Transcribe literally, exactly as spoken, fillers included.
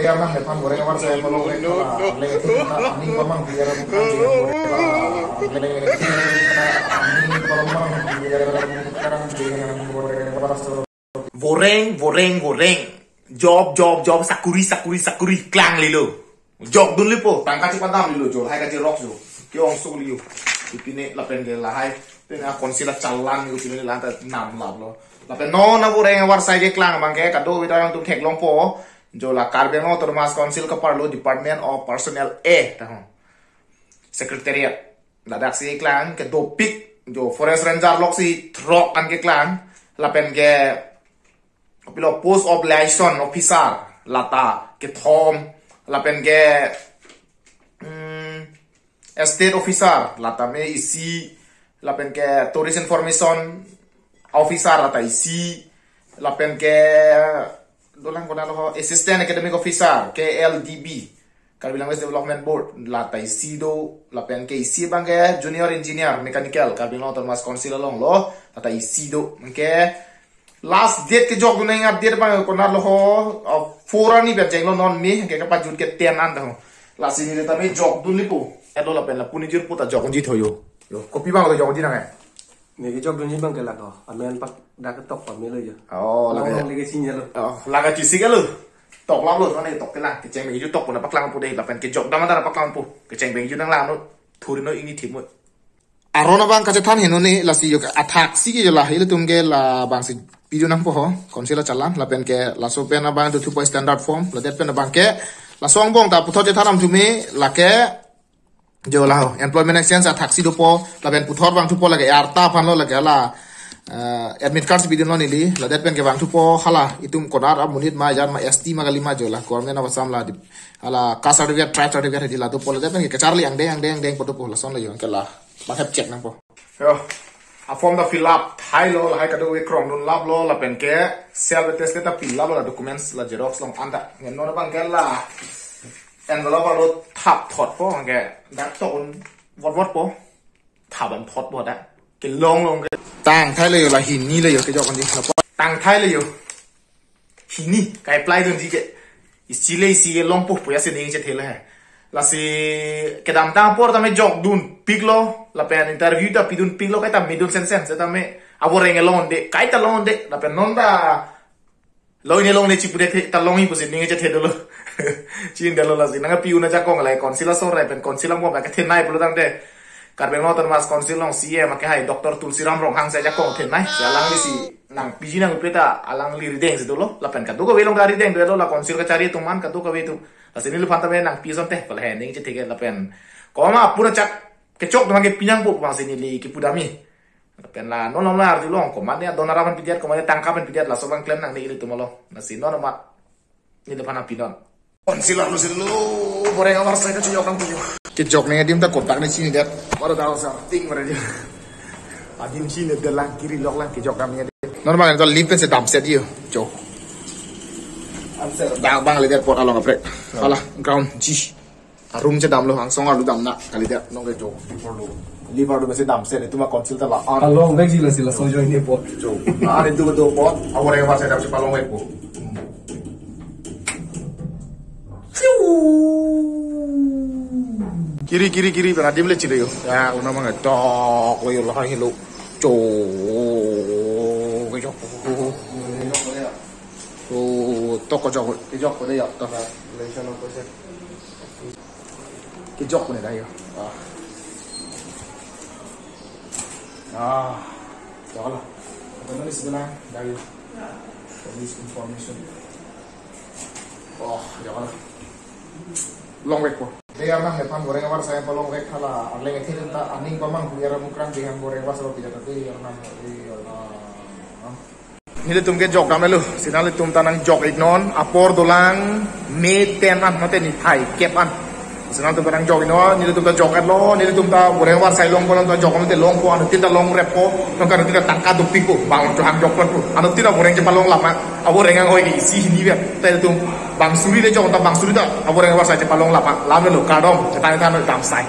Karena hepan goreng awar saya kalau no, no, no. Voreng, voreng, voreng. Job, job, job, sakuri, sakuri, sakuri, klang lilo. Jok dun lipo, tangka chepadam lilo jo, lahai kachirok jo. Ke-ong suk lilo. Ipine lapen ke lahai. Pine a-council achalan lilo, pine la ta nam lap lo. Lapen non avoreng awar sai keklang abang ke, kadokave ta nangtum theklongpo. Jo la Karbi Anglong Autonomous Council kaparlo Department of Personnel A, ta ho. Secretariat. Ladak si keklang, ke dopik. Jo forest ranger lok si throk an keklang. Lapen ke kopilo post of liaison officer lata kethom, lapen ke, mm, estate officer lata me isi, lapen ke tourist information officer lata isi, lapen ke dolang konat lo ho, assistant academic officer, K L D B, Karbi Language Development Board, lata isi do, lapen ke isi abang ke junior engineer mechanical, Karbi Anglong Autonomous Council along lo, lata isi do. Ke last date kejok dun nang update abang konat lo ho, uh, four arni pen chenglo non me, ke kepajut ke ten an ta ho. Lasi neli ta me jok dun lipo. Elo lapen la puni jur puta jok unji tho yo. Yo, kopi abang lo jok unji nang eh. Ne kejok dunji abang ke lako. Amen pak dak ketok pamelo jo. Oh, lake. Long lake sinya lo. Oh, lake chisik lo. Tok lap lo, non ne tok kelang. Kecheng bengju tok puna paklang pu dei, lapen kejok dam antara paklang pu. Kecheng bengju nang lang no. Thuri no ingni thimo. Aron abang kachethan heno ne, lasi yo ke athak si ke yo la, ilitum ke labangsi piju nangpo ho. Council achalan, lapen ke laso pen abang do thupo standard form, ladet pen abang ke laso angbong ta puthot chethan atum me, lake jo la ho, employment exchange athak si dopo, lapen puthot vangthupo lake arta aphan lo lake hala, eh, admit card si pidun lo neli, ladet pen ke vangthupo hala, itum konat amonit ma, jan ma, S T ma kali ma jo la, Government of Assam la, di, hala caste certificate, tribe certificate di la dopo, ladet pen ke kacharli angdeng, angdeng, angdeng po dopo, lason la yo, ke la, bang hep check nangpo. Yo, a-form ta fill up, thailo, lahai kadokave krong dun lap lo, lapen ke self attested ta fill up lo, la documents, la xerox along anta, ngen non abang ke la, envelope arlo thap thot po, ke dak tok un vot vot po, thap an thot po dak. Kelong long ke. Tang thailo yo la hini lo yo kejok unji. Tang thailo yo. Hini, ka-apply dunji ke. Isi le isi ke longpo pu ya si ning chethe le he. Lasi kedamtang apor ta me jok dunpik lo, lapen interview ta pidunpik lo, kaita me dun sensen, seta me avoreng along de, kaita long de, lapen non ta Long ne long ne chipu det ta longji pusi ning chethe dolo. Chin dolo lasi nangpi un ajakong la council asor pen council angbong kethenei pulo tangte. Karbi Anglong Autonomous Council along C E M akehai Doctor Tulsiram Ronghang si ajakong thenei. Si alangli si nangpiji nangpi ta alangli rideng si dolo. Lapen kadokave along ta rideng dolo la council kachari atum an kadokave atum. Lasi neliphan ta me nangpi asonte. Pala he ning chethe ke lapen. Komat pu ra chak kechok teman ke pinang pu bang si neli kipu damji. Lapen la non non la arjulong komat ne adon aram pen pidet, komat ne tangka pen pidet, laso abang klem nangne ilitum along. Lasi non amat neliphan nangpinon. Council arlo si lo, boreng amar sai kachejok nang tuyo. Kejok ne adim ta kotak ne chinidet. Baru tahu something baru aja. Adim chinidet lang kiri lok lang kejok kami adim. Normal itu lift pen si damset yo. Jo. Answer. Bang bang lidet pot along kaprek. Hala ground ji. Arum chedamlo, angsong arlo damna kalidet, non ke jo, liver lo. Liver lo mesi damset, itum a council ta la ar. Along vekji lasi laso ajoine po. Jo. Ar itum do po, avoreng amar sai damsi palongvekpo. Kiri, kiri, kiri, pen adim le chile yo. Ya, lo namang tok lo yo, lahai lo. Jo, kejok. Jo, tok kejok. Kejok ko de ya. Tok. Relation of person. Kejok ko ne dah yo. Ah. Ah. Jok lo. Apa ni sebelah dah yo. Police information. Oh, jok lo. Longvekpo. Dia mah hepan goreng amar sai palongvek hala arleng ethe ta aning pamang hu ya ra mukrang dia goreng amar sai pija tadi ya nam di ya. Nelitum kejok dam lo, si nanglitum ta nangjok iknon, apor dolang, me ten an, mate niphai kep an. Si nanglitum ta nangjok iknon, nelitum ta jok-etlo, nelitum ta boreng amar sai longpo, ta jok mate longpo, anuttin ta longreppo, nonke anuttin ta tangka dopikpo, bang chohang jokponpo, anuttin ta avoreng chepalong lama, avoreng anghoi ke isi hini vet, ta nelitum bang suri le jok ta bang suri ta, avoreng amar sai chepalong lama, lam lo kardom, chethan than dam sai.